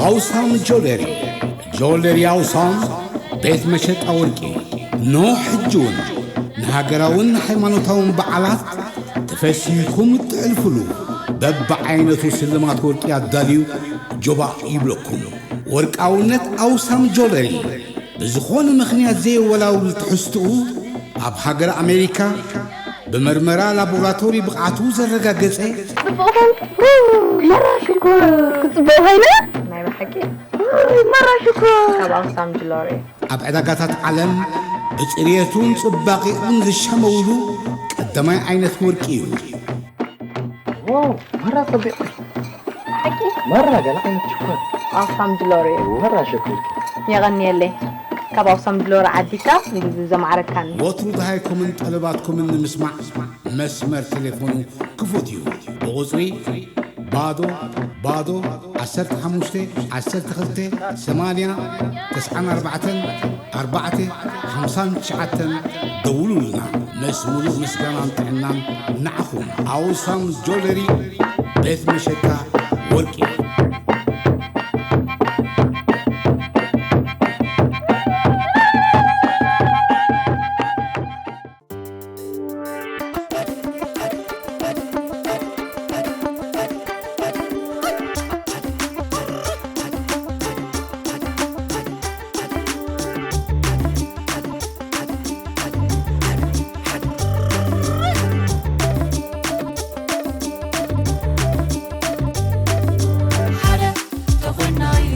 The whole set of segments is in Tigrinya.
ኣውሳም ጆለሪ፣ ጆለሪ ኣውሳም፣ ቤት መሸጣ ወርቂ። ኖ ሕጂ እውን ንሃገራውን ሃይማኖታውን በዓላት ተፈሲህኩም እትሕልፉሉ በብዓይነቱ ስልማት ወርቂ ኣዳልዩ ጆባእ ይብለኩም። ወርቃውነት ኣውሳም ጆለሪ ብዝኾነ ምኽንያት ዘየወላውል ትሕዝትኡ ኣብ ሃገር ኣሜሪካ ብመርመራ ላቦራቶሪ ብቕዓቱ ዘረጋገጸ ጽቡቕ ኾንኩ። መራ ሽኮር። ክጽቡቕ ኮይነ። ናይ ብሓቂ። መራ ሽኮር። ካብ ኣኽሳም ጅሎሪ። ኣብ ዕዳጋታት ዓለም ብጽርየቱን ጽባቐኡን ዝሸመውሉ ቀዳማይ ዓይነት ወርቂ እዩ። ዋው፣ መራ ጸቢቕ። ሓቂ። መራ ገለ ዓይነት ሽኮር። ኣኽሳም ጅሎሪ። መራ ሽኮር። የቐንየለይ። ካብ ኣኽሳም ጅሎሪ ዓዲካ ንግዚ ዘማዕረካኒ። ወትሩ ደሃይኩምን ጠለባትኩምን ንምስማዕ መስመር ቴሌፎኑ ክፉት እዩ። ብቑጽሪ ባዶ ባዶ ዓሰርተ ሓሙሽተ ዓሰርተ ክልተ ሰማንያ ተስዓን ኣርባዕተን ኣርባዕተ ሓምሳን ትሽዓተን ደውሉልና። ምስ ሙሉእ ምስጋናን ጥዕናን ንዓኹም። ኣውሳም ጆለሪ፣ ቤት መሸጣ ወርቂ። ሓደ ተኾይናዩ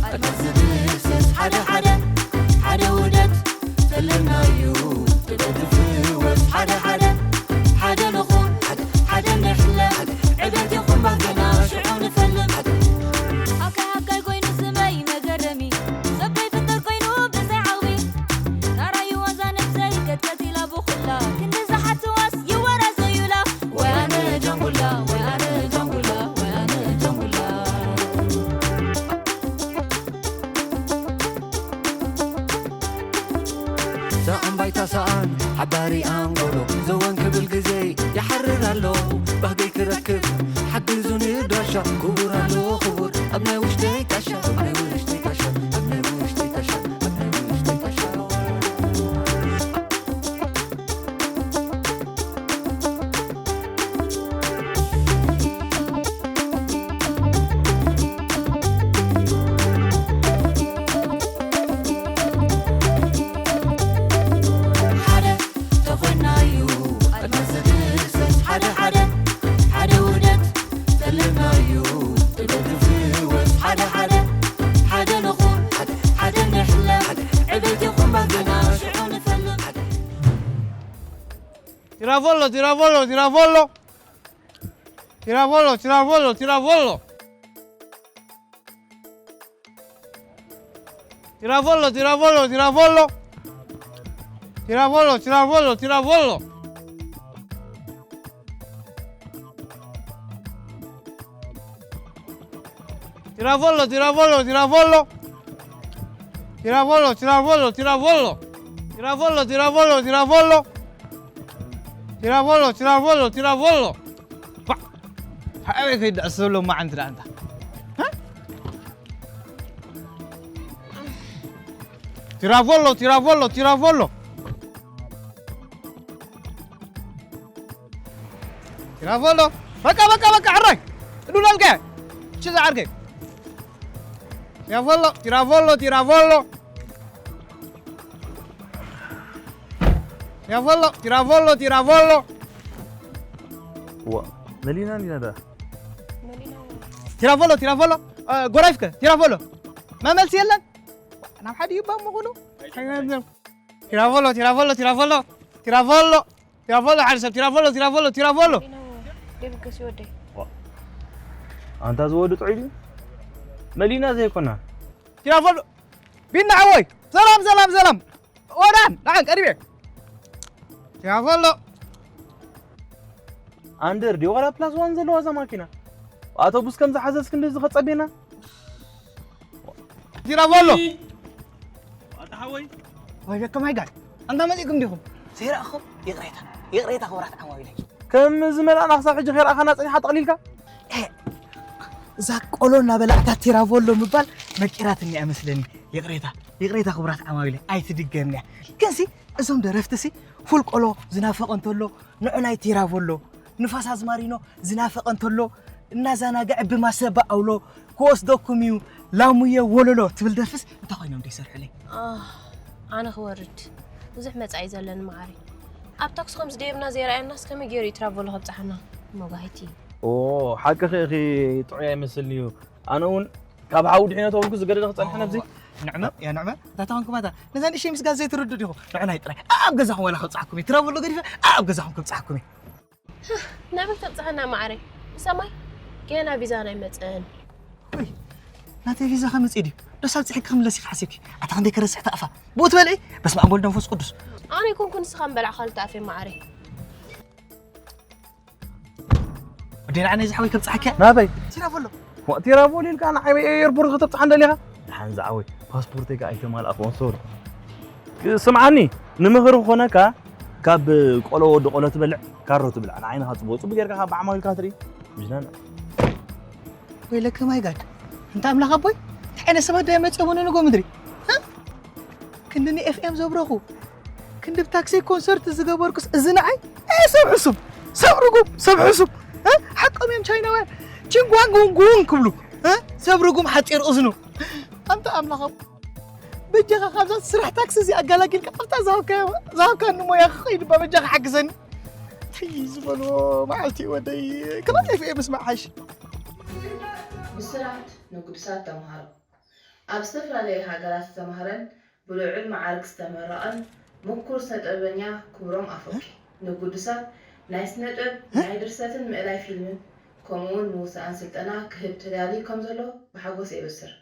ኣድማስ ዝድህስስ፣ ሓደ ሓደ፣ ሓደ ውህደት ተለናዩ ጥበብ ዝፍወስ፣ ሓደ ሓደ፣ ሓደ ንኹን፣ ሓደ ንሕለም፣ ዕቤት ይኹን ባህግና ሽዑ ንፈልም። ኣካይ ኣካይ ኮይኑ ስመይ መገረሚ፣ ሰብ ከይፍጠር ኮይኑ ብዘይ ዓቕሚ፣ ናራዩ ዋዛ ነብሰይ ቀጥቀጥ ኢላ ብኹላ፣ ክንዲ ዝሓትዋስ ይወራዘዩላ። ወይ ኣነ ጃንጉላ፣ ወይ ኣነ ጃንጉላ፣ ወይ ኣነ ጃንጉላ። ሰኣን ባይታ ሰኣን ሓባሪ ኣንጎሎ ዘወን ክብል ግዜ ይሓርር ኣሎ። ባህገይ ክረክብ ሓግዙኒ ዳሻ ክቡር ኣሎ ክቡር ኣብ ናይ ውሽጠይ ካሻ ኣብ ናይ ውሽጠይ ካሻ ኣብ ናይ ውሽጠይ ካሻ ኣብ ናይ ውሽጠይ ካሻ። ሓደ ተኾይናዩ ኣድማስ ዝድህስስ፣ ሓደ ሓደ፣ ሓደ ውህደት ተለናዩ ጥበብ ዝፍወስ፣ ሓደ ሓደ፣ ሓደ ንኹን፣ ሓደ ንሕለም፣ ዕቤት ይኹን ባህግና ሽዑ ንፈልም። Tiravolo, tiravolo, tiravolo. Tiravolo, tiravolo, tiravolo. Tiravolo, tiravolo, tiravolo. Tiravolo, tiravolo, tiravolo. Tiravolo, tiravolo, tiravolo. Tiravolo, tiravolo, tiravolo. Tiravolo, tiravolo, tiravolo. Tiravolo, tiravolo, tiravolo. Ba. Hai, kai da solo ma andra anda. Ha? Tiravolo, tiravolo, tiravolo. Tiravolo. Baka, baka, baka, arrai. Dulal ke. Cisa arke. Tiravolo, tiravolo, tiravolo. Tiravolo, tiravolo, tiravolo. ዋ፣ መሊና እንዲና ዳ። መሊና። ቲራቮሎ፣ ቲራቮሎ፣ እ፣ ጎራይፍከ፣ ቲራቮሎ። መመልሲ የለን። ናብ ሓደ ይባም ምኹሉ። ቲራቮሎ፣ ቲራቮሎ፣ ቲራቮሎ፣ ቲራቮሎ፣ ቲራቮሎ፣ ሓደ ሰብ፣ ቲራቮሎ፣ ቲራቮሎ፣ ቲራቮሎ። መሊና። ደብገስ ይወደይ። ዋ። ኣንታ ዝወዱ ጥዑይ ድዩ? መሊና ዘይኮና። ቲራቮሎ። ቢና ሓወይ። ሰላም፣ ሰላም፣ ሰላም። ወዳን፣ ንዓን ቀሪበ። ቲራቮሎ። ኣንደር ድዩ ዋላ ፕላስ ዋን ዘለዋ እዛ ማኪና? ኣውቶቡስ ከም ዝሓዘስ ክንዲ እዚ ከጸቤና? ቲራቮሎ። ኣታ ሓወይ። ወይ ደከማይ ጋር። ኣንታ መጺእኩም ዲኹም? ዘይረኣኹም? ይቕሬታ። ይቕሬታ ክቡራት ዓማዊለይ። ከም ዝመልኣና ክሳብ ሕጂ ከይረኣኻና ጸኒሓ ጠቕሊልካ? ኤ። እዛ ቆሎ እናበላዕካ ቲራቮሎ ምባል መቂራትኒ እያ መስለኒ። ይቕሬታ፣ ይቕሬታ ክቡራት ዓማዊለ፣ ኣይትድገምንያ። ግንሲ እዞም ደረፍትሲ ፉል ቆሎ ዝናፈቐ እንተሎ ንዑ ናይ ቲራቮሎ፣ ንፋስ ኣዝማሪኖ ዝናፈቐ እንተሎ እናዛናግዐ ብማሰባ ኣውሎ ክወስደኩም እዩ ላሙየ ወለሎ ትብል ደርፍስ እንታይ ኮይኖም ደይሰርሑለይ? ኣነ ክወርድ ብዙሕ መጻኢ ዘለኒ መዓሪ። ኣብ ታክሲ ከምዚ ደይብና ዘይረኣየናስ ከመይ ገይሩ እዩ ትራቮሎ ከብጽሓና? መጓሂቲ። ኦ፣ ሓቅኺ ኢኺ፣ ጥዑይ ኣይመስልን'ዩ። ኣነ እውን ካብ ሓዊ ድሒነ ተበልኩ ዝገደደ ክጸንሐ ነብዚ። ንዕመ፣ ያ ንዕመ፣ እንታይ ተኾንኩም ኣታ? ነዛ ንእሽተይ ምስጋር ዘይትርዱ ዲኹም? ንዑ ናይ ጥራይ ኣብ ገዛኹም ዋላ ከብጽሓኩም እየ። ትራቮሎ ገዲፈ ኣብ ገዛኹም ከብጽሓኩም እየ። ናበይ ተብጽሓና መዓረይ? ሰማይ ገና ቪዛና ኣይመጸን። ወይ፣ ናተይ ቪዛ ከመጽእ ድዩ? ዶስ ኣብጺሕኪ ክምለስ ኢኺ ሓሲብኪ? ኣታ ክንደይ ከረስሕ ተኣፋ። ብኡ ትበልዒ? በስመ ኣብ ወልድ መንፈስ ቅዱስ። ኣነ ይኮንኩ ንስኻ ምበላዕካ ልተኣፌ መዓረይ። ወደይ ንዓነይ ዝሓወይ ከብጽሓኪ። ናበይ? ቲራቮሎ። ዋ፣ ቲራቮሎ ኢልካ ንዓይ ኤርፖርት ከተብጽሓ እንደሊኻ? ደሓን ዝዓወይ፣ ፓስፖርተይ ከኣ ኣይተማልኣኹዎን፣ ሶሪ። ክ-፣ ስምዓኒ፣ ንምኽሪ ክኾነካ፣ ካብ ቆሎ ወዲ ቆሎ ትበልዕ፣ ካሮት ብላዕ። ንዓይንኻ ጽቡቕ፣ ጽቡቕ ጌርካ ካብ ዓማዊልካ ትርኢ። ምጅናን። ወይለከ ማይ ጋድ። እንታ ኣምላኽ ኣቦይ፣ እንታይ ዓይነት ሰባት ድዮም መጺኦም ንንጎ ምድሪ? እ? ክንዲ ን ኤፍ ኤም ዘብረኹ፣ ክንዲ ብ ታክሲ ኮንሰርት ዝገበርኩስ፣ እዚ ንዓይ፣ እ፣ ሰብ ሕሱም፣ ሰብ ርጉም፣ ሰብ ሕሱም። እ? ሓቆም እዮም ቻይናውያን። ቺንጓን ጉንጉን ክብሉ። እ? ሰብ ርጉም ሓጺር እዝኑ። ኣንታ ኣምላኽ ኣቦይ። በጃኻ ካብዛ ስራሕ ታክሲ እዚ ኣጋላጊልካ ኣብታ ዝሃብካዮ-፣ ዝሃብካኒ ሞያ ክኸይድ እባ በጃኻ ሓግዘኒ። እንታይ ዝበሎ መዓልቲ እዩ ወደይ። ክላል ኤፍ ኤም ስማዕ ሓይሽ። ብስራት ንጉዱሳት ተምሃሮ። ኣብ ዝተፈላለየ ሃገራት ዝተማህረን ብልዑል መዓርግ ዝተመረቐን ምኩር ስነ ጥበበኛ ክብሮም ኣፈወርቂ ንጉዱሳት ናይ ስነ ጥበብ፣ ናይ ድርሰትን ምእላይ ፊልምን ከምኡውን ምውሳእን ስልጠና ክህብ ተዳልዩ ከም ዘሎ ብሓጎስ የበስር።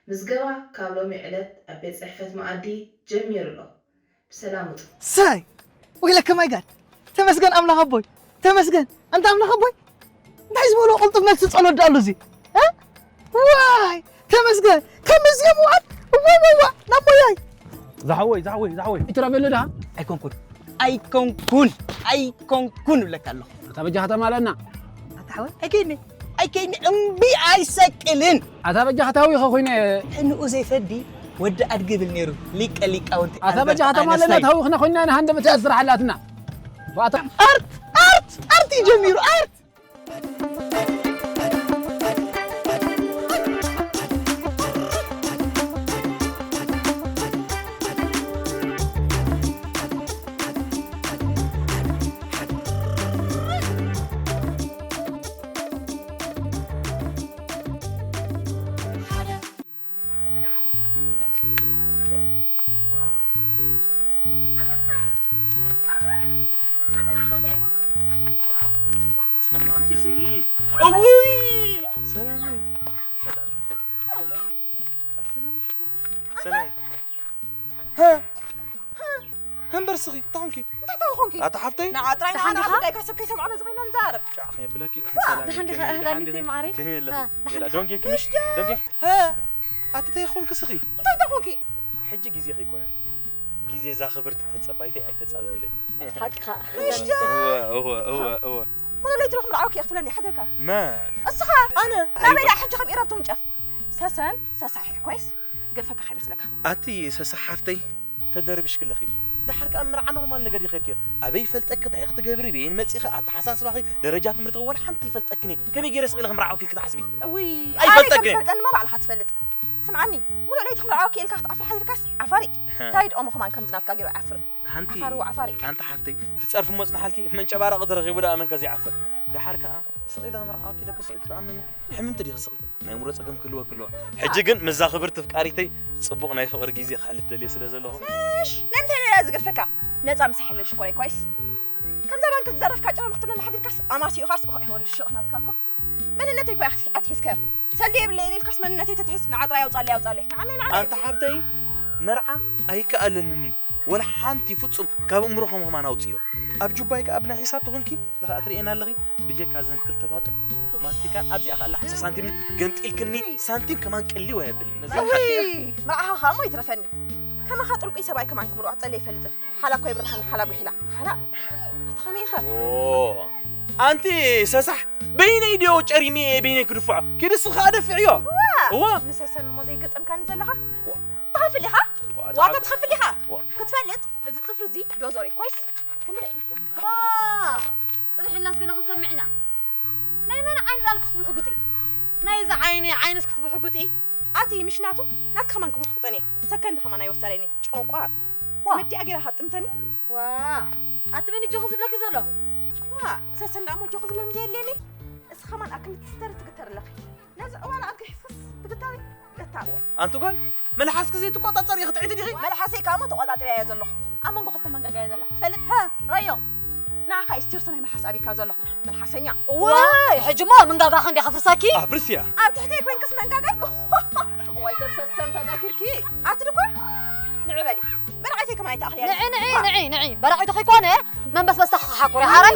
ምዝገባ ካብ ሎሚ ዕለት ኣብ ቤት ጽሕፈት መኣዲ ጀሚሩ ኣሎ። ብሰላም ውጹ። ሳይ! ወይለከ ማይ ጋድ! ተመስገን ኣምላኽ ኣቦይ! ተመስገን! ኣንታ ኣምላኽ ኣቦይ! እንታይ ዝበሎ ቅልጡፍ መልሲ ጸሎት ደኣ ኣሎ እዚ? እ? ዋይ! ተመስገን! ከምዚ እዮም ምውዓል? እዋ፣ እዋ፣ እዋ! ናብ ሞያይ! ዝሓወይ፣ ዝሓወይ፣ ዝሓወይ! ኢትራበሎ ደኣ? ኣይኮንኩን። ኣይኮንኩን። ኣይኮንኩን እብለካ ኣለኹ። ኣታ በጃኻ ተማለና። ኣታ ሓወይ፣ ኣይከይኒ። ኣይከይኒ፣ እምቢ ኣይሰቅልን። ኣታ በጃኻ ታዊኸ ኮይነ። እንኡ ዘይፈዲ ወዲ ኣድጊ ይብል ነይሩ። ሊቀ ሊቃውንቲ ኣታ ኣልበርት በጃኻ ተማለና ኣነስታይን። ታዊኽና ኮይና ንሃንደበት እያ ዝስራሕ ኣላትና። ኣታ ኣርት፣ ኣርት፣ ኣርት እዩ ጀሚሩ፣ ኣርት። ጸማም ስኒ። እውይ! ሰላም። ሰላም። ሰላም። ሀ? ሀ? እምበር ስኺ፣ እንታይ ኾንኪ? እንታይ እንታይ ኾንኪ? ኣታ ሓፍተይ? ንዓ ጥራይ ንዓ ንዓ ጉዳይካ ሰብ ከይሰምዖ ነዚ ኮይና ንዛረብ። ጫዕ የብለኪ። ሰላም። ደሓን ዲኻ? ከመይ፣ ኣህላን ደሓን ዲኻ? ዲኺ? ከመይ ኣለኺ? ሀ፣ ደሓን ዲኻ? ዶንጌ ክምሽ? ዶንጌ? ሀ? ኣቲ እንታይ ኾንኪ ስኺ? እንታይ እንታይ ኾንኪ? ሕጂ ግዜኺ ኣይኮነን። ግዜ እዛ ክብርቲ ተጸባይተይ ኣይተጻብብለይ። ሓቅኻ። ምሽተ። እወ፣ እወ፣ እወ፣ እወ። ሙሉ ለይቲ ዶ ክምርዓወኪ እየ ክትብለኒ ሓደርካ? መን? እስኻ። ኣነ? ናበይ ደኣ ሕጂ ከም ኢራብ ትውንጨፍ? ሰሰን፣ ሰሳሒ ኮይስ ዝገድፈካ ከይመስለካ። ኣቲ ሰሳሕ ሓፍተይ፣ ተደርብሽክለኺ። ደሓር ከኣ መርዓ ኖርማል ነገር እዩ ኸይድክዮ። ኣበይ ይፈልጠኪ፣ እንታይ ክትገብሪ፣ በየን መጺኺ፣ ኣተሓሳስባኺ፣ ደረጃ ትምህርትኺ፣ ወላ ሓንቲ ይፈልጠክን እየ። ከመይ ገይረ ስቕ ኢለ ክምርዓወኪ ኢልኪ ትሓስቢ? እውይ፣ ኣይፈልጠክን። ኣበይ ከም ዝፈልጠኒ እሞ ባዕልኻ ትፈልጥ። ስምዓኒ፣ ሙሉእ ለይቲ ክምርዓወኪ ኢልካ ክትዓፍር ሓዲርካስ ዓፋሪ። ሀ። እንታይ ድኦሞ ከማን ከምዚ ናትካ ገይሩ ኣይዓፍርን። ሓንቲ፣ ዓፋሪ ወዓፋሪ። ሓንቲ ሓፍተይ፣ ትጸርፊ እሞ ጽንሓልኪ፣ መንጨባረቒ ተረኺቡ ደኣ መን ከ ዘይዓፍር? ደሓር ከኣ ስቕ ኢለ ክምርዓወኪ ኢለኪ ስቕ ኢልኪ ትኣምኒ? ሕምምቲ ዲኺ ስቕ ኢለ? ናይ ኣእምሮ ጸገም ክህልወኪ ኣለዎ። ሕጂ ግን ምስዛ ክብርቲ ፍቃሪተይ ጽቡቕ ናይ ፍቕሪ ግዜ ከሕልፍ ደልየ ስለ ዘለኹ። ምሽ፣ ናይ ምንታይ ሌላ ዝገድፈካ? ነጻ ምሳሕ የለን ሽኮረይ ኳይስ። ከምዛ ባንክ ዝዘረፍካ ጭራም ክትብለኒ ሓዲርካስ ኣማሲኡ ኻስ እኾ ይወዲ ሽቕ ናትካ እኮ። መንነተይ እኮ ኣት-፣ ኣትሒዝካዮ። ሰልዲ የብለይ ኢልካስ መንነተይ ተትሕዝ ንዓጥራይ ኣውጻለይ፣ ኣውጻለይ። ንዓመይ፣ ንዓመይ። ኣንታ ሓብተይ፣ መርዓ ኣይከኣለንን እዩ። ወላ ሓንቲ ፍጹም ካብ ኣእምሮኹም ከማን ኣውጽዮ። ኣብ ጁባይ ከኣ ብናይ ሒሳብ ተኾንኪ፣ ደኣ ትርእየና ኣለኺ። ብጀካ ዘን ክልተ ባጦ ማስቲካን ኣብዚኣ ከኣ ኣላ ሓምሳ ሳንቲም ገምጢልክኒ፣ ሳንቲም ከማን ቅልው ኣየብልኒ። እውይ፣ መርዓኻ ከኣ እሞ ይትረፈኒ። ከማኻ ጥልቁይ ሰብኣይ ከማን ክምርዖ ጸልየ ኣይፈልጥን። ሓላ እኮ ይብርሃኒ፣ ሓላ ጉሒላ። ሓላ፣ ኣታ ከመይ ኢኻ? ኦ፣ ኣንቲ ሰሳሕ፣ በይነይ ድዮ ጨሪመ እየ በይነይ ክድፍዖ? ኪድ እስኺ ከኣ ደፍዕዮ። እዋ። እዋ። ንሰሰን እሞ ዘይገጠምካኒ ዘለኻ? ዋ። ትኸፍል ኢኻ? ዋ፣ ዋጋ ትኸፍል ኢኻ? ዋ። ክትፈልጥ እዚ ጽፍሪ እዚ ዶዞር እዩ። ኮይስ? ክንደይ? ዋ! ጽንሕልና እስከ ክንሰምዕ ኢና። ናይ መን ዓይኒ ዳል ክትብሕጉጢ? ናይ እዚ ዓይኒ ዓይንስ ክትብሕጉጢ? ኣቲ ምሽ ናቱ ናትካ ከማን ክብሕጉጠኒ። ሰከንድ ከማን ኣይወሰደኒ። ጨንቋር። ዋ። መዲኣ ገይራ ሃጥምተኒ። ዋ። ኣቲ መን ጆኽ ዝብለኪ ዘሎ? ዋ፣ ሰሰን ደኣ ሞ ጆኽ ዝብለኒ ዘየድልየኒ። እስ ከማን ኣክኒ ትስተር ትግተር ኣለኺ። ነዚ እዋን ኣድጊ ሕስስ ትግተሪ። ገታ። ኣንቲ ጓል፣ መልሓስኪ ዘይትቆጻጸሪ ክትዕቲ ዲኺ? መልሓሰይ ከኣ ሞ ተቆጻጽርያ እየ ዘለኹ። ኣብ መንጎ ክልተ መንጋጋ እየ ዘላ። ትፈልጥ? ሃ፣ ራዮ። ንዓኻ እዩ ስቲርቶ ናይ መልሓስ ኣቢካ ዘሎ። መልሓሰኛ። ዋይ፣ ሕጂ ሞ መንጋጋኺ እንድያ ከፍርሰኪ። ኣፍርስያ። ኣብ ትሕተይ ኮይንክስ መንጋጋይ? ዋይ፣ ተሰሰን ተጠፊርኪ። ኣቲ ድኳ? ንዒ በሊ። በርዓይተይ ከማይ ተኣኽልያ። ንዒ፣ ንዒ፣ ንዒ፣ ንዒ። በርዓይተኺ ኮነ፣ መንበስበስታ ክሓኩር፣ ሓራይ?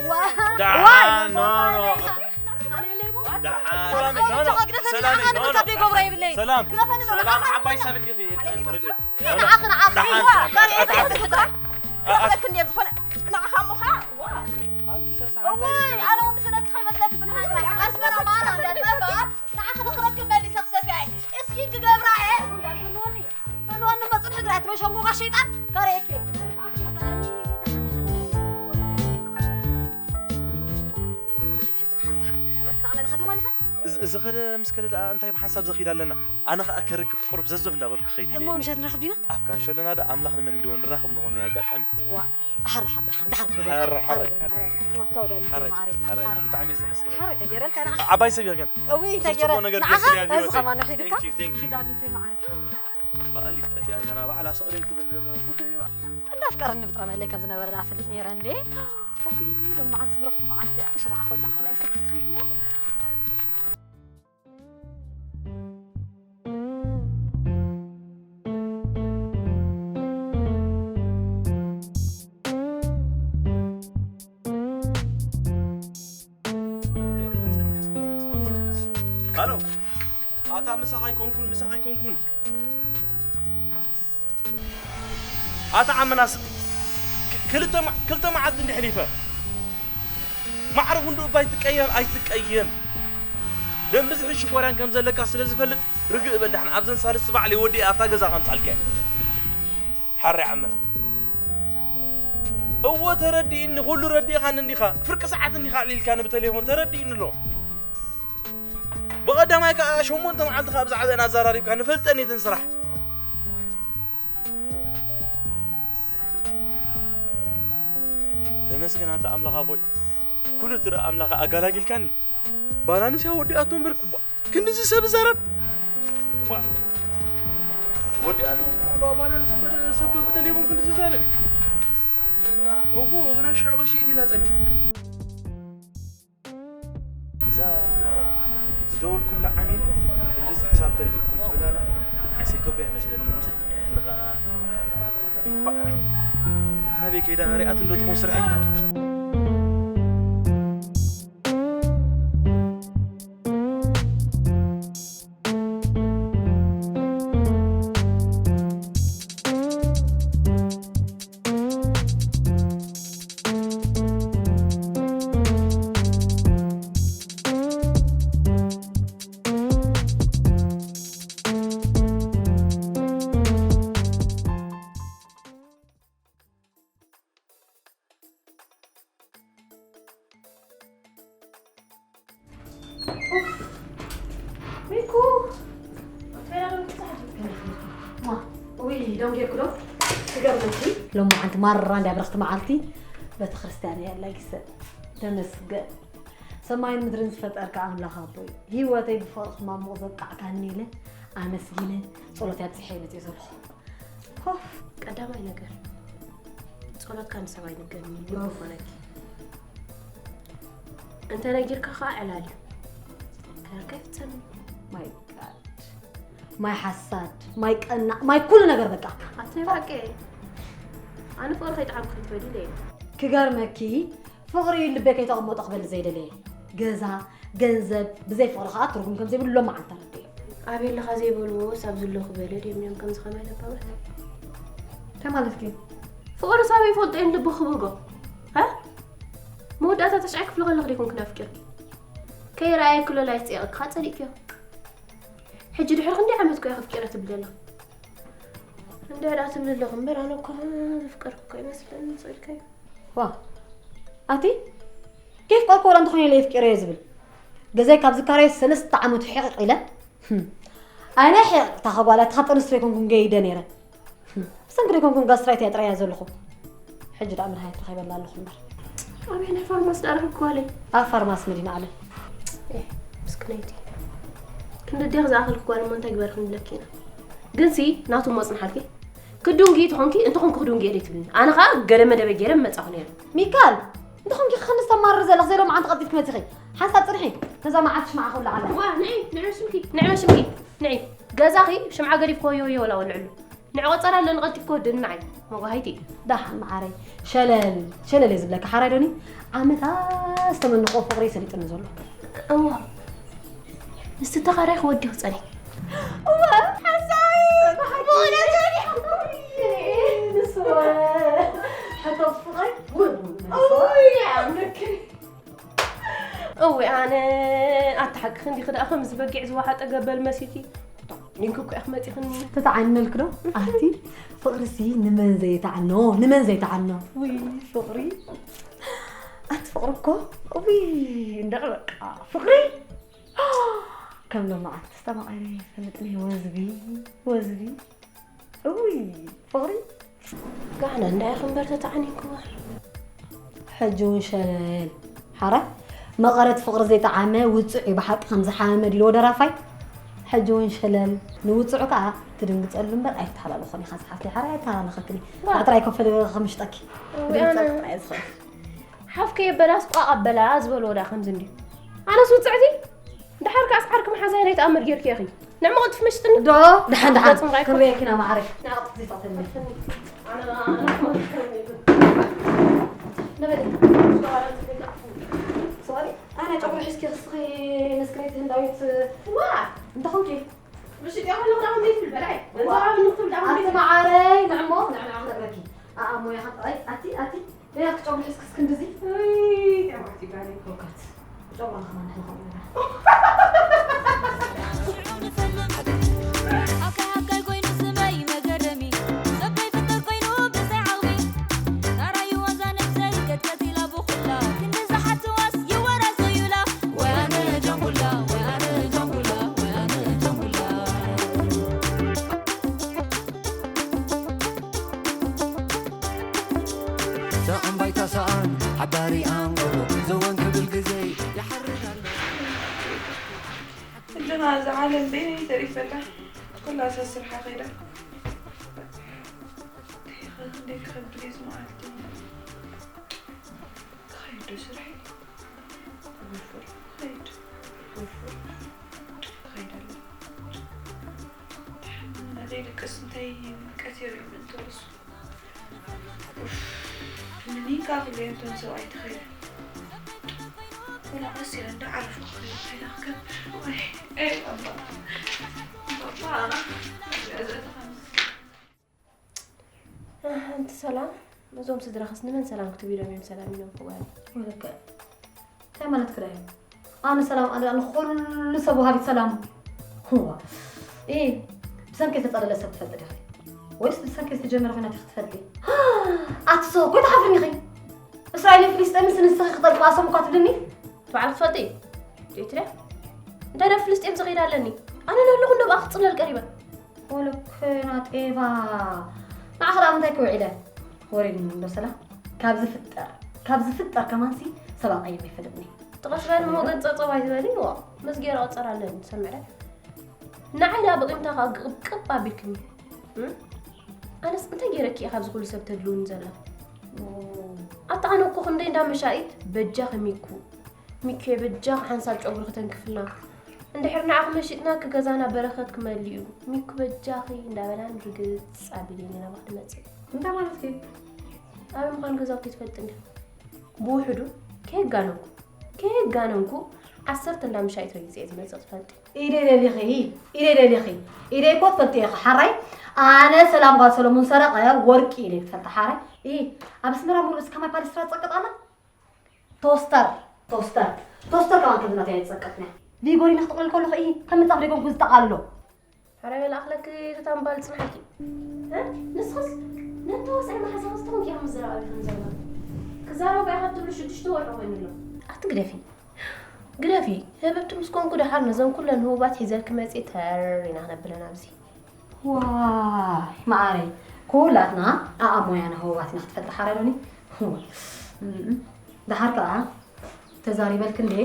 ዋ። ደሓን፣ ዋይ፣ ኖ፣ ኖ። ደሓን። ሰላም፣ ኖ፣ ኖ። ሰላም፣ ኖ፣ ኖ። ሰላም። ግረፈኒ፣ ሰላም፣ ዓባይ ሰብ እንዲኺ። ንዓኺ፣ ንዓኺ። ደሓን። ዋ፣ ጋር ኤፍሬም ትጥራ። ኣትለክ እንዴ ዝኾነ ንዓኻ እሞ ኸዓ። ዋ። እዋይ፣ ኣነ እውን ብሰለኪ ከይመስለኪ ጽንሓት። ኣስመራ ማራ እንዳጠፋ ንዓኺ ንኽረክብ መሊሰ ክሰፍያ እየ። እስኪ ክገብራ እየ። እንዳትብልወኒ። በልወኒ እሞ ጽንሒ ግራት መሸንጎጋ ሸይጣን ከርእየኪ። እዚ፣ እዚ ኸደ ምስ ከደ ደኣ እንታይ ብሓንሳብ ዘኺድ ኣለና? ኣነ ኸኣ ከርክብ ቁሩብ ዘዞም እንዳበልኩ ኸይድ እሞ ኢለ። ምሸት ንራኸብ ዲና? ኣብ ካንሸሎና ደኣ ኣምላኽ ንመን ኢልዎ ንራኸብ ንኾን ናይ ኣጋጣሚ። ዋ፣ ሓረ፣ ሓረ፣ ሓረ፣ ሓረ፣ ሓረ፣ ሓረ፣ ሓረ። ሓረ፣ ሓረ፣ ሓረ። ብጣዕሚ እየ ዘመስግነካ። ሓረ ተገይረልካ ንዓኻ። ዓባይ ሰብ ኢኻ ግን። እውይ፣ ተገይረ። ጽቡቕ ነገር ንዓኻ ገይርካ እዚ ህይወተይ። ከማን ሒድካ። Thank you, thank you። ዳኒት ማዕረ። ባዕሊ ጠፊኣ ነይራ፣ ባዕላ ስቕ ደይ ትብል ጉዳይ እያ። እንዳፍቀረኒ ብጥረ መለይ ከም ዝነበረ ዳ ፈልጥ ነይረ እንዴ? ኦኬ፣ ሎማዓንቲ ብረኽቲ መዓልቲ እያ፣ ሽምዓ ኮላ ዓላ እየ ሰክት ኸይድና። ሃሎ። ኣታ ምሳኻ ኣይኮንኩን፣ ምሳኻ ኣይኮንኩን። ኣታ ዓመናስ ክ-፣ ክልተ መ-፣ ክልተ መዓልቲ እንዲ ሕሊፈ። ማዕረ ክንድኡ እባ ኣይትቀየም፣ ኣይትቀየም። ደም ብዝሒ ሽኮርያን ከም ዘለካ ስለ ዝፈልጥ ርግእ በል ዳሕና ኣብዘን ሳልስቲ ባዕለይ ወዲኤ ኣብታ ገዛ ከምጻልካ። ሓራይ ዓመና። እወ ተረዲእኒ፣ ኩሉ ረዲእኻኒ እንዲኻ። ፍርቂ ሰዓት እንዲኻ ኣዕሊልካኒ ብተሌፎን ተረዲእኒ ኣሎ። ብቐዳማይ ከኣ ሸሞንተ መዓልቲ ከኣ ብዛዕባ እዚኣን ኣዘራሪብካ ንፈልጠን እየን ስራሕ። ተመስገን ኣንታ ኣምላኽ ኣቦይ። ኩሉ ትርኢ ኣምላኽ ኣጋላጊልካኒ። ባላንስ እያ ወዲኣቶ እምበር ክንድዚ ሰብ ይዛረብ። ባ-፣ ወዲኣቶ ኣሎ ባላንስ እምበር ሰብ ዶ ብተሌፎን ክንድዚ ይዛረብ? እኮ እዚ ናይ ሽዑ ቅርሺ ኢድ ኢላ ጸኒሑ። እዛ ዝደወልኩምላ ዓሚል ክንድዚ ሕሳብ ተሪፉኩም ትብል ኣላ። ዓርሰ ኢትዮጵያ ይመስለኒ። ምሳይ ጥሕልኻ። ኣበይ ከይዳ ሪኣት እንዶ ትኾን ስርሐይ? ኡፍ፣ ሚኩ፣ ማ፣ ውይ፣ ደንጌርኩ ዶ? ትገርመኪ፣ ሎማዓንቲ ማራ እንድያ ብረኽቲ መዓልቲ ቤተክርስትያን እየ ኣላጊሰ። ተመስገን። ሰማይን ምድርን ዝፈጠርካ ኣምላኽ ኣቦይ፣ ህይወተይ ብፍቕርኻ ማሙቕ ዘብቃዕካኒ ኢለ ኣመስጊነ ጸሎተይ ኣብጺሐ እየ መጺአ ዘለኹ። ኮፍ። ቀዳማይ ነገር፣ ጸሎትካ ንሰብ ኣይንገርን እዩ፣ ልቢ ኦፍ። ኮነኪ። እንተ ነጊርካ ኸኣ ዕላል እዩ። ከርካ ይፍጸም። ማይ ጋድ። ማይ ሓሳድ፣ ማይ ቀናእ፣ ማይ ኩሉ ነገር በቃ። ኣቲ ባቄ፣ ኣነ ፍቕሪ ከይጠዓምኩ ክትበዲ ኢለ እየ። ክገርመኪ፣ ፍቕሪ እዩ ልበይ ከይተቐመጦ ክበሊ ዘይደለየ። ገዛ፣ ገንዘብ፣ ብዘይ ፍቕሪ ኸኣ ትርጉም ከም ዘይብሉ ሎማዓንቲ ተረዲኤ። ኣቤለኻ ዘይበልዎ ሳብ ዝለኹ በለ ድዮም እዮም ከምዚ ኸማይ ለባማት? እንታይ ማለትኪ? ፍቕሪ ሳብ ይፈልጦ እዮም ልቢ ክብርጎ። ሃ? መወዳእታ ዳታ ተሽዓይ ክፍሊ ከለኹ ደይኮንኩ ኣፍቂረኪ። ከይረኣየኪ ሎላይ ጽየቕካ ጸሊእክዮ። ሕጂ ድሕሪ ክንደይ ዓመት ኮ እያ ከፍቂረ ትብል ኣላ። እንድሕር ደኣ ትብሊ ኣለኹ እምበር ኣነ እኮ ዘፍቀርኩ እኮ ይመስለኒ። ጽልከይ። ዋ፣ ኣቲ ከየፍቀርኩ ወላ እንተኾይነ ኢለ የፍቂረዮ ዝብል። ገዛይ ካብ ዝካረዮ ሰለስተ ዓመቱ ሕቕቕ ኢለ። ህም። ኣነ ሕቕታ ከጓላት ካብ ጥንስቲ ኣይኮንኩን ገይደ ነይረ። ህም። ብሰንኪ ዘይኮንኩን ጋስትራይት እያ ጥራይ እያ ዘለኹ። ሕጂ ደኣ መድሃኒት ረኺበላ ኣለኹ እምበር። ኣበየናይ ፋርማሲ ደኣ ረኺብክዋ ለይ? ኣብ ፋርማሲ መዲና ዓለም። ኤ፣ ምስክነይቲ። ክንዲ ኣዴኺ ዝኣኸልኪ ጓል እሞ እንታይ ግበሪ ክንብለኪ ኢና? ግንሲ ናቱ እሞ ጽንሓልኪ። ክድንጊ ተኾንኪ፣ እንተኾንኪ ክድንጊ እየ ደይትብልኒ። ኣነ ኸኣ ገለ መደበይ ገይረ ምመጻኹ ነይረ። ሚካል፣ እንተኾንኪ ክኽንስ ተማርሪ ዘለኽ፣ ዘይሎም መዓንቲ ቀልጢፍኪ መጺኺ። ሓንሳብ ጽንሒ፣ ነዛ መዓት ሽምዓ ከውልዓላ። ዋ፣ ንዒ፣ ንዒ ሽምኪ፣ ንዒ ሽምኪ፣ ንዒ። ገዛኺ ሽምዓ ገዲፍክዎ ወዮ ወላ ወልዕሉ። ንዒ ቆጸራ ኣለኒ ቀልጢፍኪ ወድኒ ንዓይ። መጓሃይቲ። ደሓን መዓረይ፣ ሸለል፣ ሸለል እየ ዝብለካ። ሓራይ ዶኒ፣ ዓመታት ዝተመነኽዎ ፍቕሪ ሰሊጡኒ ዘሎ። እዋ፣ ምስቲ ተኻራይ ክወዲ ክጸኒ። እዋ፣ ሓሳዊ፣ ብእውነት ወዲኹ። ንስወ፣ ሕቶ ፍቕሪ፣ ውይ፣ ውይ፣ ንስወ። እውይ፣ ኣነ ኣታ ሓቅኺ እንዲኺ ደኣ ከምዚ በጊዕ ዝወሓጠ ገበል መሲልኪ። ሊንክ እኮ ኢኺ መጺኽኒ። ተተዓነልክ ዶ? ኣቲ ፍቕሪሲ ንመን ዘይተዓኖ፣ ንመን ዘይተዓኖ? ውይ፣ ፍቕሪ። ኣቲ ፍቕሪ እኮ፣ ውይ፣ እንደ በቃ ፍቕሪ። ከም ሎማዓንቲ ዝተማቐረ ፈልጥኒ ወዝቢ፣ ወዝቢ። እውይ፣ ፍቕሪ። ጋዕና እንዳይ ክንበር ተተዓኒንክዋ። ሕጂ እውን ሸለል። ሓራይ መቐረት ፍቕሪ ዘይጠዓመ ውጹዕ እዩ ብሓቂ ከም ዝሓመመ ድልዎ ደራፋይ። ሕጂ እውን ሸለል። ንውጹዕ ከኣ ትድንግጸሉ እምበር ኣይትተሓላለኾን ኢኻ ዝሓፍተይ። ሓራይ ኣይተሃላለኸክን። ዋ። ጥራይ ኮፈል ከምሽጠኪ። እውይ፣ ኣነ። ክድንግጸልኪ ጥራይ ዝኽእል። ሓፍከይ ኣበላስ ቋቕ ኣበላ ዝበልዎ ደኣ ከምዚ እንድዩ። ኣነስ ውጽዕቲ። ደሓር ከኣ ኣስዓርኪ መሓዛይ ናይ ተኣምር ጌርኪ ኢኺ። ንዕሞ ቅልጥፍ መሽጥኒ። ዶ፣ ደሓን፣ ደሓን። ገጽም ራይኮ። ክንሪኤኪ ኢና ማዕረ። ንዕሞ ቅልጥፍ ዘይተቕተልኒ። ኣነ፣ ኣነ፣ ኣነ፣ ኣነ፣ ኣነ፣ ኣነ፣ ሶሪ፣ ኣነ ጨጉሪ ሒዝኪ ክስኺ መስክሬት ህንዳዊት። ዋ! እንተ ኾንኪ። ምሽጥ ያው ለራው እንዴት ብልበላይ? ዋ! እንዛራው ንክትብል ዳውን ኣቲ ቤት። ማዓረይ፣ ንዕሞ፣ ንዕሞ ክነግረኪ። ኣኣ፣ ሞያ ሓንቲ፣ ኣይ፣ ኣቲ፣ ኣቲ። ሌላ ክጨጉሪ እስኪ እስኪ እንደዚህ። እይ፣ ተባዕቲ ጋር እኮ። ወካት። ጨጉራ ከማን ንሕና ከምኡ ነገር። ሽዑ ንፈልጥ። ሓካይ ሓካይ ኮይኑ ስመይ መገረሚ። ሰበይ ፍጥር ኮይኑ ብዘይ ዓቕሚ። ናራይ ዋዛ ነብሰይ ከትከት ኢላ ብኹላ። ክንዲ ዝሓትዋስ ይወራዘዩላ። ወያነ ጃንጉላ፣ ወያነ ጃንጉላ፣ ወያነ ጃንጉላ። ሰኣን ባይታ ሰኣን ሓባሪ ኣንጎሎ ዘወን ክብል ግዜ ይሓርድ ኣሎ። ሕጂ እዛ ዓለም በይነይ ተሪፈላ። ኩላ ሰብ ስርሓ ከይዳ። እንታይ ከ-፣ እንታይ ክኸብድ እዩ እዚ መዓልቲ? ክኸይድ ዶ ስርሐይ? ክኸይድ። ክኸይድ ኣሎ። ደሓን ዘይድቅስ እንታይ ቀትሪ እዩ ምእንቲ ርእሱ? ኡፍ፣ ምኒን ካብ ክልኤንቶም ሰብኣይ ተኸይደ። ወላ ቀስ ኢለ እንዳዓረፍኩ ክኸይድ ከይዳ ክከብር። ወይ፣ ኤ፣ ባባ። ባባ። ኣንቲ ሰላም፣ እዞም ስድራኽስ ንመን ሰላም ክትብሎም እዮም ሰላም ኢሎም ክውዕሉ? ወለከ፣ እንታይ ማለት ክዳይ? ኣነ ሰላም፣ ኣነ፣ ኣነ ኩሉ ሰብ ወሃቢት ሰላም። ህዋ። ኢ፣ ብሰንኪ ዝተጸለለ ሰብ ትፈልጢ ዲኺ? ወይስ ብሰንኪ ዝተጀመረ ኲናት ኢኺ ትፈልጢ? ኣቲ ሰው እኮ ትሓፍርኒ ኢኺ። እስራኤልን ፍልስጤምን ንስኺ ክጠልቅዋ ሰም እኳ ትብልኒ? ባዕልኺ ትፈልጢ? ዴትርያ? እንታይ ናብ ፍልስጤም ዝኸይድ ኣለኒ? ኣነ ነለኹ እንዶ ብኣኺ ክጽለል ቀሪበ። ወለኮና ጤባ። ንዓኺ ደኣ ምንታይ ክውዒለ? ወሬ ድም እንዶ ሰላም። ካብ ዝፍጠር፣ ካብ ዝፍጠር ከማንሲ ሰብ ኣቐይም ኣይፈልጥኒ። ጥቐስ በል እሞ ግን ጸብጸብ ኣይትበሊ። ዋ፣ መዝጊያ ቆጸር ኣለኒ፣ ሰምዕረ። ንዓይ ደኣ ብቂምታ ከኣ ቅብቅብ ኣቢልክኒ። እም? ኣነስ እንታይ ገይረኪ እየ ካብዚ ኩሉ ሰብ ተድልውኒ ዘላ? ኣታ ኣነ እኮ ክንደይ እንዳ መሻኢት በጃኺ ሚኩ። ሚኩ በጃኺ ሓንሳብ ጨጉሪ ክተንክፍልና። እንድሕር ንዓኺ መሺጥና ክገዛና በረኸት ክመልእ እዩ። ሚኩ በጃኺ እንዳበላን ርግጽ ኣቢለኒ ናባኺ ድመጽእ። እንታይ ማለት እዩ? ኣበይ ምዃኑ ገዛውቲ ትፈልጥ እንዲኺ? ብውሕዱ ከየጋነንኩ፣ ከየጋነንኩ ዓሰርተ እንዳ መሻኢት ረጊጸ እየ ዝመጽእ ትፈልጢ። ኢደይ ደሊኺ፣ ኢደይ ደሊኺ። ኢደይ እኮ ትፈልጢ ኢኺ፣ ሓራይ። ኣነ ሰላም ጓል ሰለሙን ሰረቐ ወርቂ ኢለ ትፈልጢ፣ ሓራይ። ኢ፣ ኣብ ኣስመራ ሙሉእ እስከ ማይ ፓሊስትራ ትጸቅጥ ኣላ። ቶስተር፣ ቶስተር፣ ቶስተር ከማን ከምዚ ናተይ ኣይትጸቀጥና። ቪጎሪና ክትቕልል ከለኹ እዩ ከም ምንጻፍ ደገምኩ ዝጠቓልሎ። ሕራይ በል ኣኽለኪ እታ ምባል ጽንሓኪ። እ? ንስኽስ ነተዋሳኢ መሓዛ ክስቲ ኮንኪ ኢኻ ምዝራብ ኣብኺ ዘሎ። ክዛረብ ኢኻ ትብሉ ሽዱሽተ ወርሒ ኮይኑ ኣሎ። ኣቲ ግደፊ። ግደፊ። ህብብቲ ምስ ኮንኩ ደሓር ነዘን ኩለን ህቡባት ሒዘልኪ መጺእ ተር ኢና ክነብለን ኣብዚ። ዋይ መዓረይ፣ ኩላትና ኣኣ ሞያና ህቡባት ኢና ክትፈልጢ ሓረዶኒ። እም፣ ደሓር ከኣ ተዛሪበልኪ እንዴ?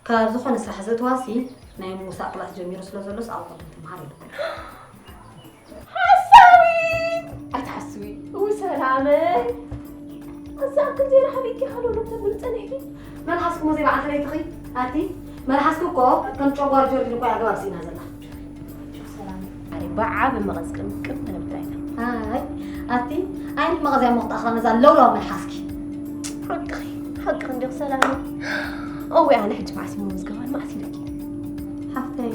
ካብ ዝኾነ ስራሕ ዘእትዋሲ ናይ ምውሳእ ክላስ ጀሚሩ ስለ ዘሎስ ኣብኡ ቅድም ትመሃር ይብል። ሓሳዊት! ኣይትሓስዊ። እው ሰላመይ! እዛ ኣብ ክንደይ ረሃብ ኢኪ ካልኦ ዶክተር ብል ጸኒሕኪ? መልሓስኪ እሞ ዘይበዓልቲ ለይትኺ ኣቲ? መልሓስኪ እኮ ከም ጨጓር ጆርጅ እኮ ኣገባብ ስኢና ዘላ። ኣይ፣ ብዓቢ መቐዝ ቅምቅም ተነብታ ኢታ። ኣይ፣ ኣቲ፣ ኣይ፣ መቐዝያ መኽጣ ኸላ ነዛ ለውላው መልሓስኪ። ሓቅኺ፣ ሓቅኺ እንዲኺ ሰላም። እወ፣ ኣነ ሕጂ መዓስ እዩ ምምዝገባን መዓስ ኢለኪ? ሓፍተይ፣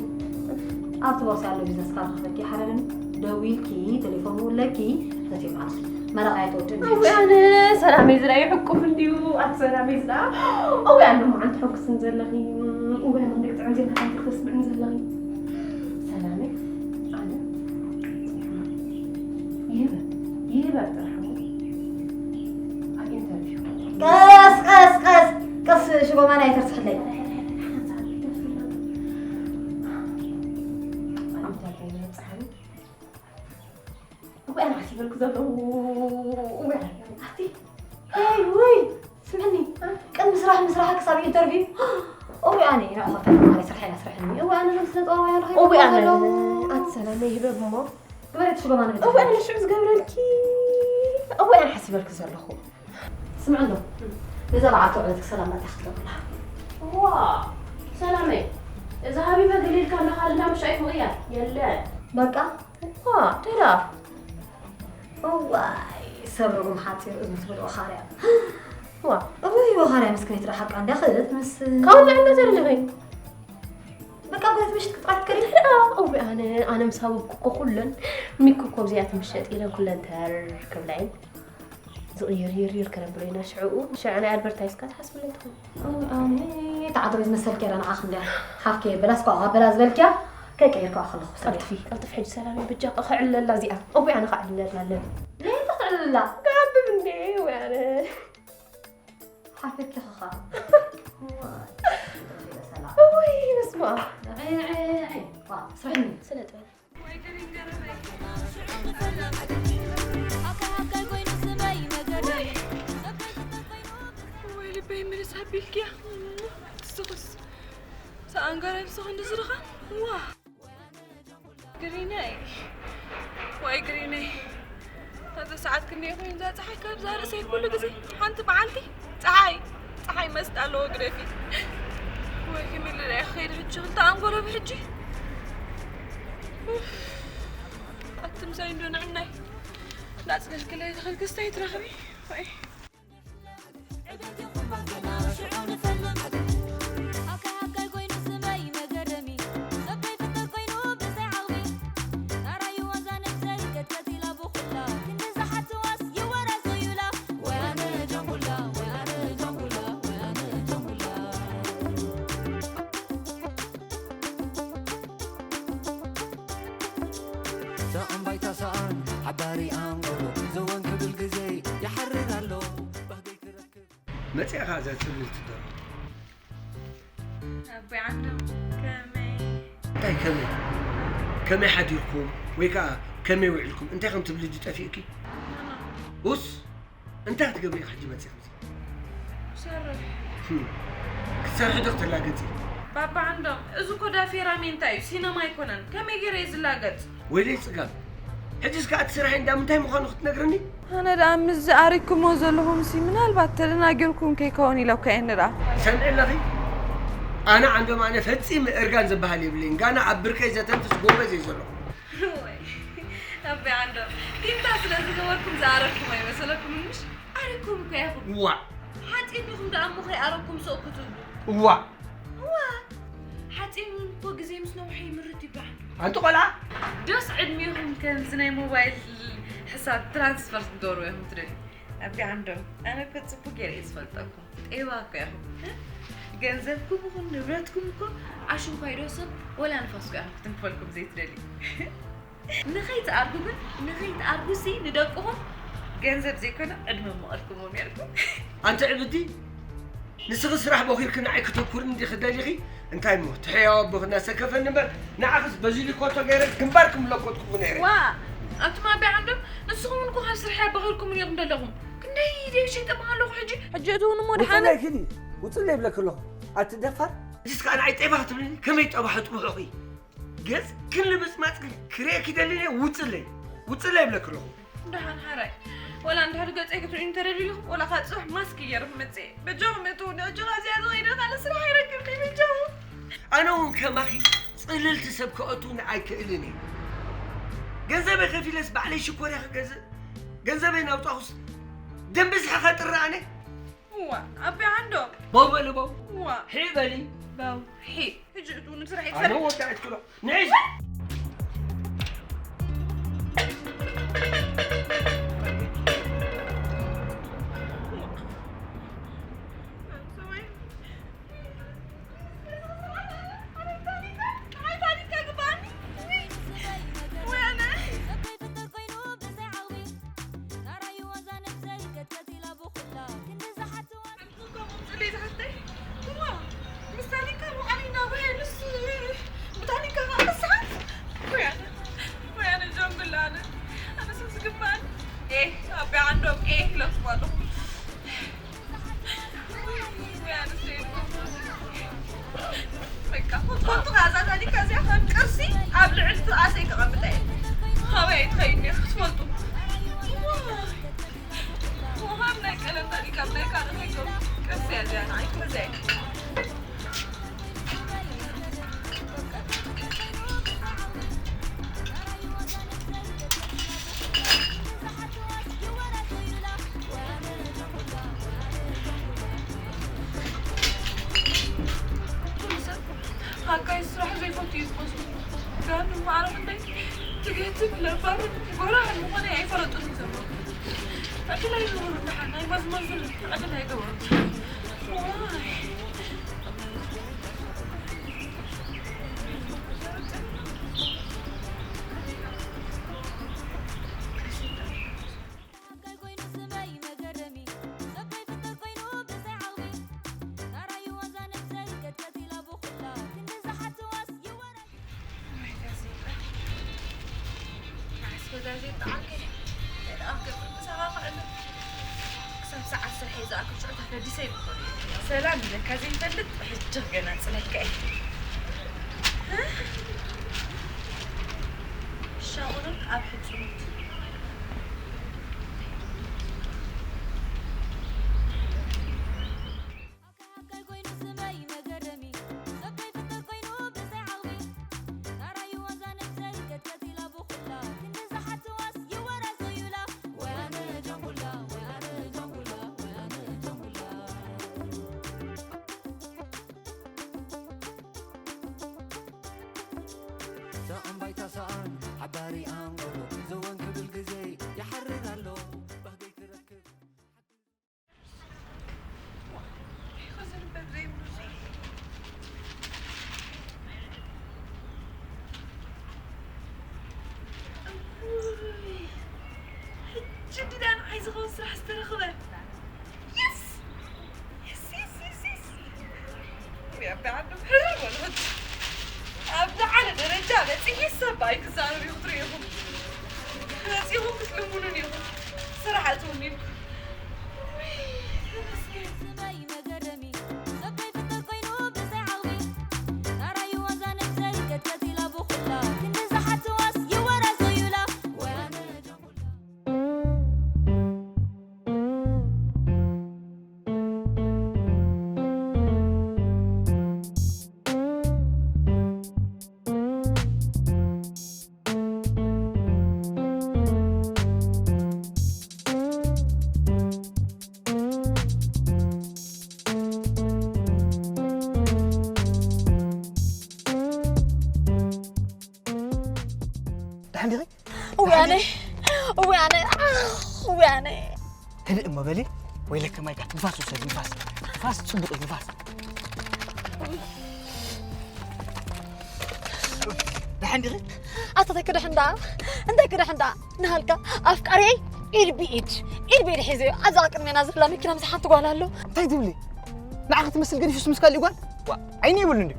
ኣብቲ ቦርሳ ያለው ቢዝነስ ካርድ ክፈኪ ሓረርን ደዊልኪ፣ ቴሌፎን ውለኪ፣ ተትብዓልኪ። መረቓ ኣይትወድእን እወ፣ ኣነ ሰላመይ ዝላ ይሕቁፍ እንዲዩ። ኣቲ ሰላመይ ዝላ። እወ፣ ኣነ እሞ ዓንቲ ሕጉስን ዘለኺ። እወ፣ ኣነ እንዴት ጥዕም ዜና ሓንቲ ክተስምዕን ዘለኺ። ሰላመይ፣ ኣነ ይህበር፣ ይህበር ጥራሕ እሞ ኣብ ኢንተርቪው። ቀስ፣ ቀስ፣ ቀስ፣ ቀስ፣ ሽጎማና ኣይተርስሕለይ። ኣብ ኢንተርቪው ይብጻሕኒ። እወ፣ ኣነ ሓሲበልኩ ዘለኹ። እወ፣ ኣቲ፣ ሄይ፣ ወይ፣ ስምዕኒ፣ ቅድሚ ስራሕ ምስራሕ ክሳብ ኢንተርቪው። እወ፣ ኣነ ኢና ኾታ ማለት ስራሕ ኢና ስራሕኒ። እወ፣ ኣነ ዞም ስነ ጥበባውያን ረኺበ እወ፣ ኣነ ዘለኹ። ኣቲ ሰላመይ ይህበብ እሞ። ግበሪ እቲ ሽጎማ ንብል። እወ፣ ኣነ ሽዑ ዝገብረልኪ። እወ፣ ኣነ ሓሲበልኩ ዘለኹ። ስምዕኒ፣ ነዛ በዓልቲ ውዕለትኪ ሰላም ናታ ክትገብርላ። ዋ፣ ሰላመይ፣ እዛ ሃቢበ ገሊልካ እንዳ ካልእ እንዳ ምሻ ኣይትምቕያ። የለ። በቃ? ዋ፣ ደራ። እዋይ፣ ሰብ ርጉም ሓጺር እዝኑ ትብል ወኻርያ። ዋ። እውይ፣ ወኻርያ ምስክነይቲ ደኣ ሓቃ እንድያ ክእለት ምስ ካብኡ ጥዕና ዘለኺ። በቃ፣ ብረት ምሽት ክትጥራይ ትከዲ። ደራ፣ እውይ፣ ኣነ፣ ኣነ ምስ ሃበብኩ እኮ ኩለን ሚኮ እኮ ኣብዚኣ ትምሸጥ ኢለን ኩለን ተር ክብላ እየን። ዝቕይር ይርይር ከነብሎ ኢና ሽዕኡ። ሽዕ ናይ ኣድቨርታይዝ ከኣ ትሓስብለይ ትኸውን። ኣነ ተዓደዊ ዝመሰልኪ እያ ንዓኺ እንድያ። ሓፍከ በላስ ኳ በላ ዝበልኪያ ከይቀየርካ ከለኹ ሰሪሕ። ቀልጥፊ፣ ቀልጥፊ ሕጂ ሰላም በጃ ክዕለላ እዚኣ። እወ ኣነ ክዕለላ ኣለኒ። ለይቲ ክዕለላ። ጋብብ እንዴ ወይ ኣነ። ሓፍኪ ኸኻ። እወይ በስመ ኣብ። ዒ፣ ዒ፣ ዒ። ዋ፣ ስሕኒ። ስነ ጥበብ። ወይ ልበይ ምልስ ኣቢልክያ። ስኽስ ሰኣን ገረብ ስኽ እንድዝርኻ። ዋ ግሪነይ፣ ወይ ግሪነይ። ኣብዚ ሰዓት ክንደይ ኮይኑ እዛ ፀሓይ ካብዛ ርእሰይ ኩሉ ግዜ ሓንቲ በዓልቲ ፀሓይ፣ ፀሓይ መስጥ ኣለዎ ግደፊ። ወይ ክምልል እየ ክኸይድ ሕጂ ክልተ ኣንጎሎ ብሕጂ። ኡፍ፣ ኣቲ ምሳይ እንዶ ንዕናይ ላፅገልክለይ ዝኽእል ክስታይ ትረኽቢ። ወይ ሰኣን ባይታ ሰኣን ሓባሪ ኣንጎሎ ዘወን ክብል ግዜ ይሓርር ኣሎ። ባህገይ ክረክብ መጺኣ ኸኣ እዛ ጽልልቲ ደርሆ። ኣቦይ ዓንዶም፣ ከመይ? እንታይ ከመይ? ከመይ ሓዲርኩም? ወይ ከኣ ከመይ ውዒልኩም? እንታይ ከም ትብሊ ድዩ ጠፊእኪ? ኡስ፣ እንታይ ክትገብሪ ኢኺ ሕጂ መጺእኪ? ክሰርሕ። ህም፣ ክትሰርሒ ዶ ክትላገጺ? ባባ ዓንዶም፣ እዚ እኮ ዳፌራሜንታ እዩ፣ ሲነማ ኣይኮነን። ከመይ ገይረ እየ ዝላገጽ? ወይለይ ጽጋብ፣ ሕጂስ ከኣ እቲ ስራሕ እንዳ ምንታይ ምዃኑ ክትነግርኒ? ኣነ ደኣ ምስዚ ኣሪግኩሞ ዘለኹምሲ ምናልባት ተደናጊርኩም ከይከውን ኢለኳ እየ ንድኣ። ሰምዒ ኣለኺ? ኣነ ዓንዶም ኣነ ፈጺመ እርጋን ዝበሃል የብለይን። ጋና ኣብ ብርከይ ዘተንፍስ ጎበዝ እየ ዘለኹ። ወይ፣ ኣቦይ ዓንዶም፣ ፒንታ ስለ ዝገበርኩም ዝኣረግኩም ኣይመሰለኩምን ምሽ? ኣሪግኩም እኮ ኢኹም። ዋእ! ሓጺን ዲኹም ደኣ እሞ ከይኣረግኩም ስቕ ክትብሉ? ዋእ! እዋ፣ ሓጺን እውን እኮ ግዜ ምስ ነውሐ ይምርት ይበሃል። ኣንቲ ቆልዓ! ዶስ ዕድሜኹም ከምዚ ናይ ሞባይል ሕሳብ ትራንስፈር ክትገብሩ ኢኹም ትደልዩ? ኣቢ ዓንዶም፣ ኣነ እኮ ጽቡቅ ገይረ እየ ዝፈልጠኩም። ኤዋ እኮ ኢኹም። ገንዘብኩም ይኹን ንብረትኩም እኮ ኣሽንኳይ ዶ ሰብ ወላ ንፋስ እኮ ኢኹም ክትንክፈልኩም ዘይትደልዩ። ንኸይትኣርጉ ግን፣ ንኸይትኣርጉሲ ንደቅኹም ገንዘብ ዘይኮነ ዕድመ ምቐልኩሞ ኔርኩም። ኣንቲ ዕብዲ፣ ንስኺ ስራሕ ቦኺርኪ ንዓይ ክተኩርኒ ዲኺ ደሊኺ? እንታይ እሞ፣ ትሕያው ኣቦኺ እናሰከፈኒ እምበር፣ ንዓኽስ በዚ ሊኮቶ ገይረ ግንባርኪ ምለኮጥኩኺ ነይረ። ዋ፣ ኣቱም ኣቢ ዓንዶም፣ ንስኹም እውን እኮ ካብ ስራሕ ኣባኺርኩምኒ ኢኹም ዘለኹም። ክንደይ ደይ ሸይጠማ ኣለኹ ሕጂ? ሕጂ እትውን እሞ ደሓን። ውፅለይ ኪዲ፣ ውፅለይ ይብለኪ ኣለኹ። ኣቲ ደፋር። ሕጂስ ከኣ ንዓይ ጤባ ክትብልኒ? ከመይ ጤባ ሕጥብሑኺ? ገጽ ክንልምጽማጽ ግን ክርእየኪ ደሊኒ፣ ውጽለይ፣ ውጽለይ ይብለኪ ኣለኹ። ደሓን ሓራይ፣ ወላ እንድሕር ገጸይ ክትርእዩ እንተደሊኹም፣ ወላ ካብ ጽባሕ ማስክ ገይረ ክመጽእ እየ። በጃኹም እትውኒ፣ ሕጂ ካብዚኣ ዝኸይደ ካልእ ስራሕ ኣይረክብን እየ፣ በጃኹም። ኣነ እውን ከማኺ ጽልልቲ ሰብ ከእትውኒ ኣይክእልን እየ። ገንዘበይ ከፊለስ ባዕለይ ሽኮርያ ክገዝእ፣ ገንዘበይ ናውጣኹስ ደም ብዝሒ ከጥሪ ኣነ። እዋ፣ ኣቢ ዓንዶ። በው በሊ በው። እዋ። ሒ በሊ። በው፣ ሒ። ሕጂ እትውኒ ስራሕ ኣነ ይትፈል። ወዳእት ክሎ። ንዒ። በቃ፣ ክትፈልጡ ከኣ እዛ ታኒካ እዚኣ ከም ቅርሲ ኣብ ልዕሊ ትርኣሰይ ከቐምጣ እየ። ካበይ ኣይትኸይድን እየ ክትፈልጡ። ዋይ፣ ወሃብ ናይ ቀለም ታኒካ ኣብ ናይ ካልእ ከይከውን ቅርሲ እያ እዚኣ ንዓይ ክሕዛ እየ። ኩሉ ሰብ ሃካይ ስራሕ ዘይፈቱ እዩ ዝመስሉ። ጋኑ ማዕረ ክንደይ ትግህትን ለባምን ጎራህን ምኾነ ኣይፈለጡን እዩ ዘሎ። ዕድል ኣይዝውርን ደሓን ኣይመዝመዙን ዕድል ኣይገበሩን። ዋይ። ክሳብ ሰዓት ስርሐይ ዝኣክል ሽዑ ተፈዲሰ ይብሉ። ሰላም ኢለካ ዘይፈልጥ ብሕጂ ገና ጽለካ እየ። ሻቑሉን ኣብ ሕጽኑት። ሰኣን ባይታ ሰኣን ሓባሪ ኣንጎሎ ዘወን ክብል ግዜ ይሓርር ኣሎ። ባህገይ ትረክብ። ሕጂ እንዲዳ ንዓይ ዝኸውን ስራሕ ዝተረኽበ። የስ! የስ፣ የስ፣ የስ፣ የስ! ውይ፣ ኣቢ ዓንዶም ሕርር በሉ ሕጂ። ኣብ ዝዓለ ደረጃ በጺሐ ሰብ ኣይክዛረብ ኢኹም ትርእዩ ኢኹም። መጺኹም ክትልምኑኒ ኢኹም። ስራሕ ኣትውኒ ኢልኩም። ውይ፣ ተመስገን። ደሓን ዲኺ? እውይ ኣነ፣ እውይ ኣነ፣ ኣኽ፣ እውይ ኣነ። ህድእ እሞ በሊ። ወይለከ ማይካ፣ ንፋስ ውሰድ፣ ንፋስ። ንፋስ ጽቡቕ እዩ፣ ንፋስ። ደሓን ዲኺ? ኣታ እንታይ ክድሕን ደኣ? እንታይ ክድሕን ደኣ? ንሃልካ ኣፍቃሪየይ ኢድ ብኢድ ኢድ ብኢድ ሒዘዮ ኣብዛ ቅድሜና ዘላ መኪና ምስ ሓንቲ ጓል ኣሎ። እንታይ ትብሊ? ንዓኺ ትመስል ገዲፉስ ምስ ካሊእ ጓል? ዋ፣ ዓይኒ ይብሉ እንዲ።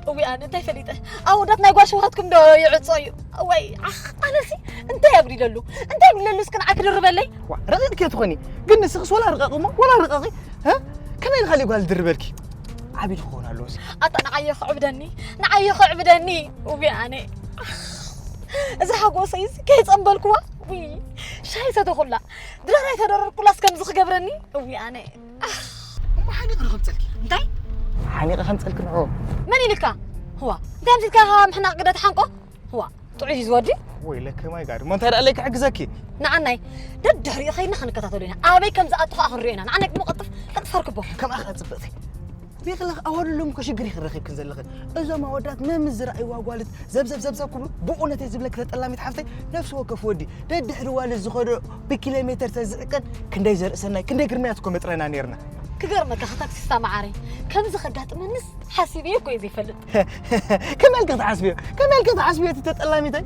እዊ ኣነ እንታይ ፈሊጠ? ኣወዳት ናይ ጓል ሸውሃትኩም ዶ ይዕጾ እዩ? ወይ ዓኽ ኣነሲ እንታይ ኣጉዲለሉ? እንታይ ኣጉዲለሉ እስኪ ንዓ ክድርበለይ? ዋ፣ ረቂቕኪ ትኾኒ። ግን ንስኽስ ወላ ርቀቕ እሞ ወላ ርቀቒ። እ? ከመይ ንኻሊእ ጓል ዝድርበልኪ? ዓብዪ ክኸውን ኣለዎ። ኣታ ንዓየ ክዕብደኒ ንዓየ ክዕብደኒ። እዊ ኣነ እዚ ሓጎሰይስ ከይጸንበልኩዋ። ውይ ሻሂ ሰተኹላ ድራር ኣይተደረርኩላስ ከምዚ ክገብረኒ። እዊ ኣነ እሞ ሓኒቕ ዶ ከምጸልኪ? እንታይ? ሓኒቐ ከምጸልኪ ንዑ። መን ኢልካ? ህዋ እንታይ ኣምሲልካ ምሕናቕ ግደ ተሓንቆ? ህዋ ጥዑይ እዩ ዝወዲ። ወይለከ ማይ ጋድ እሞ እንታይ ደኣለይ ክሕግዘኪ? ንዓናይ ደድሕሪኡ ኸይድና ክንከታተሎ ኢና። ኣበይ ከም ዝኣቱ ኸኣ ክንሪኦ ኢና። ንዓናይ እሞ ቀልጥፍ ቀልጥፍ ኣርክቦ። ከምኣ ኸኣ ጽብቕቲ። ሪኽለኽ ኣዋልሎም እኮ ሽግር ኢኺ ረኺብክን ዘለኽን። እዞም ኣወዳት መምስ ዝረኣይዋ ጓልት ዘብዘብ ዘብዘብ ክብሉ ብእውነተይ ዝብለኪ ተጠላሚት ሓፍተይ ነፍሲ ወከፍ ወዲ ደድሕሪ ዋልት ዝኸዶ ብኪሎ ሜተር ተዝዕቀን ክንደይ ዘርእሰናይ ክንደይ ግርማያት እኮ መጥረና ኔርና። ክገርመካ ታክሲስታ መዓረይ ከምዚ ከጋጥመንስ ሓሲበዮ እኮ እየ ዘይፈልጥ። ከመይ ኢልኪ ክትሓስብዮ ከመይ ኢልኪ ክትሓስብዮ እቲ ተጠላሚተይ?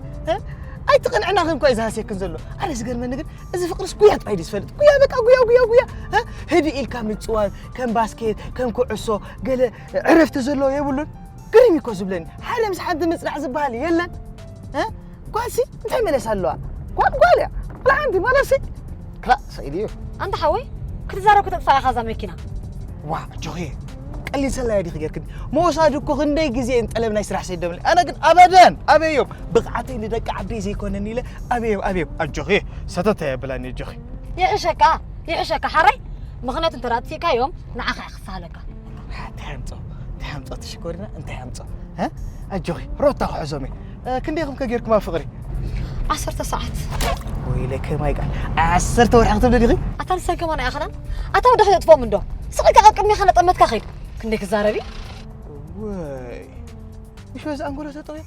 ኣይትቕንዕና ከም እኳ እዩ ዝሃስየክን ዘሎ። ኣነ ዝገርመኒ ግን እዚ ፍቅርስ ጉያ ጥራይ ድዩ ዝፈልጥ? ጉያ በቃ ጉያ ጉያ ጉያ። እ? ህድእ ኢልካ ምጽዋት ከም ባስኬት ከም ኩዕሶ ገለ ዕረፍቲ ዘለዎ የብሉን። ግርም እኮ ዝብለኒ ሓደ ምስ ሓንቲ ምጽናሕ ዝበሃል የለን። እ? ጓልሲ እንታይ መለስ ኣለዋ? ጓል ጓል እያ። ወላ ሓንቲ መለሲ ክላእ ሰኢድ እዩ። ኣንታ ሓወይ ክትዛረብ ክተጥፋ ኢኻ እዛ መኪና። ዋ ጆኺ ቀሊል ሰላያ ዲኺ ገርክን? ምውሳድ እኮ ክንደይ ግዜ እንጠለብ ናይ ስራሕ ሰይደምለ ኣነ ግን ኣበደን ኣበዮም ብቕዓተይ ንደቂ ዓደይ ዘይኮነኒ ኢለ ኣበዮም ኣበዮም ኣጆኺ ሰተት ኣየብላኒ ጆኺ። ይሕሸካ ይሕሸካ ሓራይ ምኽንያቱ እንተ ኣጥፊእካዮም ንዓኻ እየ ክሳለካ። እንታይ ኣምጾ እንታይ ኣምጾ ትሽኮሪና እንታይ ኣምጾ ኣጆኺ ሮታ ክሕዞም እየ። ክንደይ ኢኹም ከ ጌርኩም ኣብ ፍቕሪ? ዓሰርተ ሰዓት። ወይለ ከማይ ቃል ዓሰርተ ወርሒ ክትብሊ ዲኺ? ኣታ ንሰን ከማን ኣይኣኸላን? ኣታ ወዲ ክተጥፍኦም እንዶ ስቕ ኢልካ ካብ ቅድሜኻ ነጠመትካ ኸይድ ክንደይ ክዛረብ እዩ? ወይ እሽ በዚ ኣንጎሎ ተጠቒ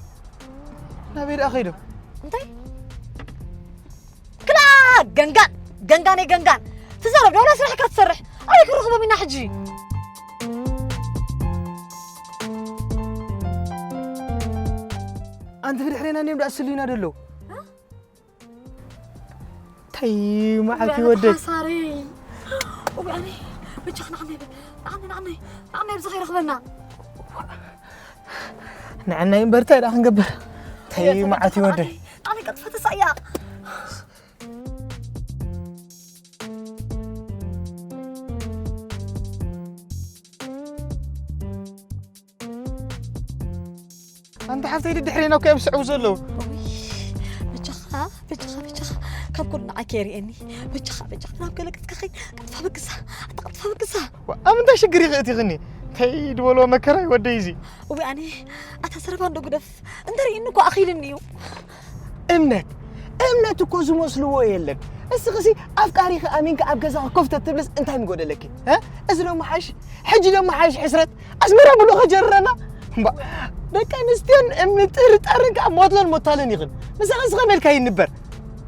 ናበይ ደኣ ኸይዶም? እንታይ? ክላ ገንጋን ገንጋነይ ገንጋን ትዛረብ ዶ ወላ ስራሕካ ትሰርሕ ኣበይ ክንረኽቦም ኢና ሕጂ? ኣንቲ ብድሕሬና እንዲዮም ደኣ ስልዩና ደለዉ እንታይ መዓልቲ ወደይ ሓሳረይ እዋኒ ብቻ ንዓመይ ንዓመይ ንዓመይ ንዓመይ ኣብዚ ከይረኽበና ንዕናይ እምበር እንታይ ደኣ ክንገብር እንታይ መዓልቲ ወደይ ንዓመይ ቀጥፈ ተሳያ ኣንታ ሓፍተይ ድድሕሬና እኮ እዮም ዝስዕቡ ዘለዉ። በጃኻ በጃኻ በጃኻ ካብ ጎድና ዓኪ የርእየኒ። በጃኻ በጃኻ ናብ ገለ ክትከኸይ ቀጥፋ በግሳ ኣታ ቀጥፋ በግሳ። ኣብ ምንታይ ሽግር ይኽእት ይኽኒ? እንታይ ድበሎ መከራ ይወደይ እዚ። እወ ኣነ ኣታ ዘረባ እንዶ ግደፍ እንተርእይኒ እኮ ኣኺልኒ እዩ። እምነት እምነት እኮ ዝመስልዎ የለን። እስኽሲ ኣፍቃሪኺ ኣሚንኪ ኣብ ገዛኺ ኮፍ ተትብልስ እንታይ ምጎደለኪ? እ? እዚ ደሞ ሓይሽ ሕጂ ደሞ ሓይሽ ሕስረት ኣስመራ ሙሉእ ከጀርረና። እምባ ደቂ ኣንስትዮን እምኒ ጥርጣርን ከኣ ሞትሎን ሞታለን ይኽን። ምሳኺ እዚ ከመይ ኢልካ ይንበር?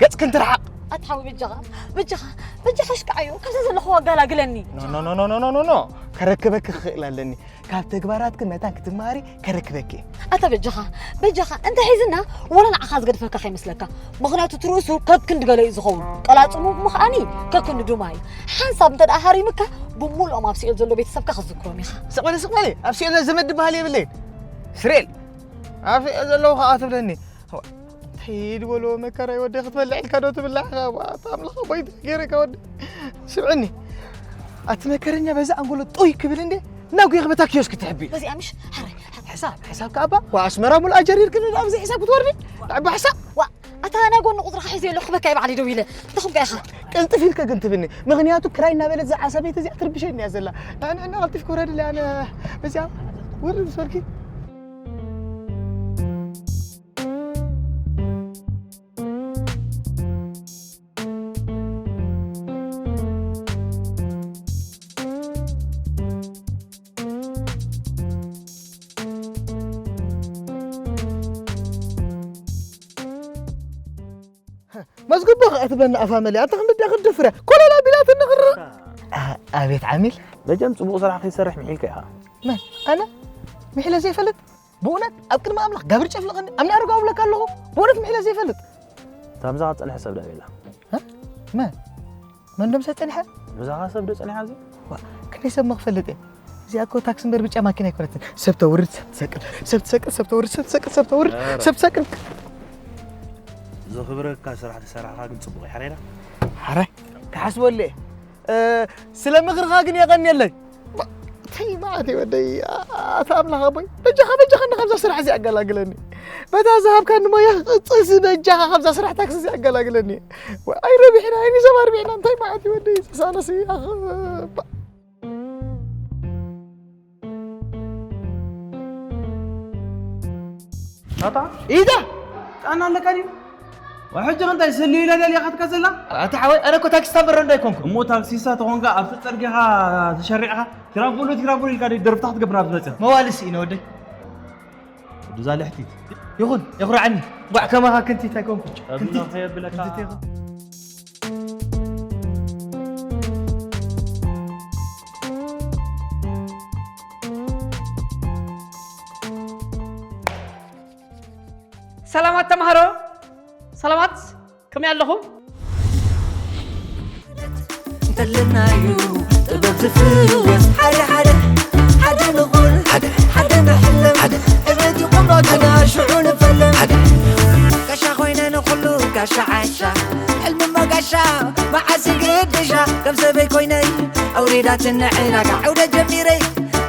ገጽ ክንትርሓቕ። ኣትሓዊ በጃኻ በጃኻ በጃኻ ሽቃዓዮ ካብዛ ዘለኹ ኣጋላግለኒ። ኖ ኖ ኖ ኖ ኖ ኖ ከረክበኪ ክኽእል ኣለኒ። ካብ ተግባራትኪ መታን ክትመሃሪ ከረክበኪ እየ። ኣታ በጃኻ በጃኻ እንተ ሒዝና ወላ ንዓኻ ዝገድፈካ ከይመስለካ። ምኽንያቱ እቲ ርእሱ ከክንዲ ገለ እዩ ዝኸውን። ቀላጽሙ ምኽኣኒ ከክንዲ ዱማ እዩ። ሓንሳብ እንተ ደኣ ሃሪምካ ብምሉኦም ኣብ ሲኦል ዘሎ ቤተሰብካ ክዝክሮም ኢኻ። ስቕ በሊ ስቕ በሊ ኣብ ሲኦል ዘመድ ዝበሃል የብለይን። ስሬል ኣብ ሲኦል ዘለዉ ኸኣ ትብለኒ። እንታይ ድበሎ መከራ ወደ ክትበልዕ ኢልካ ዶ ትብላዕ ኣምላኽ ቦይ ገይረካ ወደ ስምዕኒ ኣቲ መከረኛ በዛ ኣንጎሎ ጡይ ክብል እንዴ ናጉ ክበታ ኪዮስክ ትሕቢ በዚኣ ምሽ ሓራይ ሓራይ ሕሳብ ሕሳብ ከኣባ ወኣስመራ ሙልኣ ጀሪርክን ኣብዚ ሕሳብ ክትወርዲ ዕባ ሕሳብ ዋ ኣታ ናይ ጎኒ ቁፅርኻ ሒዘ የለ ክበካ ይባዕሊ ደው ኢለ እንተኹም ከ ኢኻ ቅልጥፍ ኢልከ ግን ትብኒ ምኽንያቱ ክራይ እናበለት ዝዓሰበይት እዚኣ ትርብሸኒ እያ ዘላ ንዕንዕና ቀልጢፍ ክውረድለ ኣነ በዚኣ ውርድ ምስ በልኪ መዝግቦ ከኣ ትብለኒ ኣፋ መሊኣ ኣታ ክንዲ ድያ ክትደፍርያ ኮለል ኣቢላትኒ ክርር ኣቤት ዓሚል። መቸም ጽቡቕ ስራሕ ከይሰርሕ ምሒልካ ኢኻ። መን? ኣነ? ምሒለ ዘይፈልጥ? ብእውነት ኣብ ቅድሚ ኣምላኽ ጋብር ጨፍልቐኒ። ኣምኒ ኣረጋዊ እብለካ ኣለኹ። ብእውነት ምሒለ ዘይፈልጥ? እታ ምሳኻ ዝጸንሐ ሰብ ዶ ኣበይ ኣላ? እ? መን? መን ዶ ምሳይ ጸኒሐ? ምሳኻ ሰብ ዶ ጸኒሐ ኣብዚ? ዋ፣ ክንደይ ሰብ መኽፈልጥ እየ። እዚኣ እኮ ታክሲ እምበር ብጫ ማኪና ኣይኮነትን። ሰብ ተውርድ፣ ሰብ ትሰቅል፣ ሰብ ትሰቅል፣ ሰብ ተውርድ፣ ሰብ ትሰቅል፣ ሰብ ተውርድ፣ ኧረ። ሰብ ትሰቅል። ዘኽብረካ ስራሕ ተሰራሕካ ግን ጽቡቕ እዩ። ሓራይ ዳ? ሓራይ? ክሓስበሉ እየ። እ፣ ስለ ምኽርኻ ግን የቐንየለይ። ባ-፣ ተይ መዓት እዩ ወደይ። ኣታ ኣምላኽ ኣቦይ፣ በጃኻ፣ በጃኻ ንኻብዛ ስራሕ እዚ ኣገላግለኒ። በታ ዝሃብካኒ ሞያ ክቕጽልሲ በጃኻ ካብዛ ስራሕ ታክሲ እዚ ኣገላግለኒ። ዋ፣ ኣይረቢሕና፣ ኣይኒ ሰብ ኣርቢሕና፣ እንታይ መዓት እዩ ወደይ። ጽሳነሲ ኣኽ-፣ ባ-፣ ታታ? ኢዳ! ጥዕና ኣለካ ድዩ? ዋ፣ ሕጂ ከ እንታይ ሰልዩ ኢላ ደልያ ካትካ ዘላ? ኣታ ሓወይ፣ ኣነ እኮ ታክሲ ታበረ እንዶ ኣይኮንኩ። እሞ ታክሲሳ ተኾንካ ኣብቲ ጸርጊኻ ተሸሪዕኻ ትራምፖሎ ትራምፖሎ ኢልካ ደይ ደርፍታ ክትገብር ኣብ ዝመጽእ። መዋልሲ ኢነ ወደይ። ወዲ ዛ ልሕቲት። ይኹን፣ የኹርዓኒ። ጓዕ ከማኻ ክንቲት ኣይኮንኩ። ኣብዚ ክንቲት። ከየብለካ። ክንቲት ይኹን። ሰላማት ተምሃሮ፣ ሰላማት፣ ከመይ ኣለኹም? እንተለናዩ ጥበብ ዝፍወስ ሓደ ሓደ፣ ሓደ ንኹን ሓደ፣ ሓደ ንሕለም ሓደ፣ ዕብየት ይቑም ሮቶና ሽዑ ንፈለም ሓደ። ጋሻ ኮይነ ንኹሉ ጋሻ ዓሻ፣ ሕልሚ መጋሻ መዓስ ይግድሻ፣ ከም ሰበይ ኮይነይ ኣውሪዳትኒ ዕዳጋ፣ ዕውደ ጀሚረይ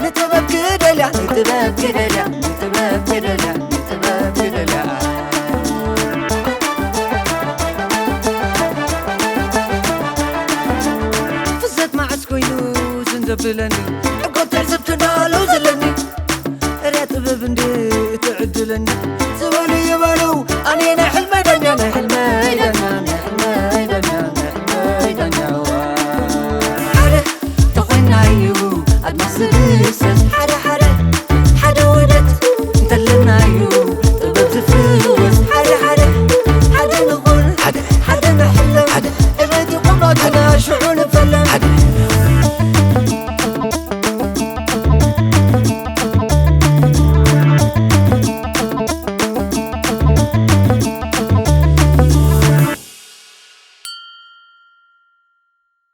ንጥበብ ክደልያ፣ ንጥበብ ክደልያ፣ ንጥበብ ክደልያ፣ ንጥበብ ክደልያ። ፍሰት መዓስ ኮይኑ ዝን ዘብለኒ፣ ዕጎት ትዕዝብቲ እንዳለው ዘለኒ፣ እርያ ጥበብ እንድየ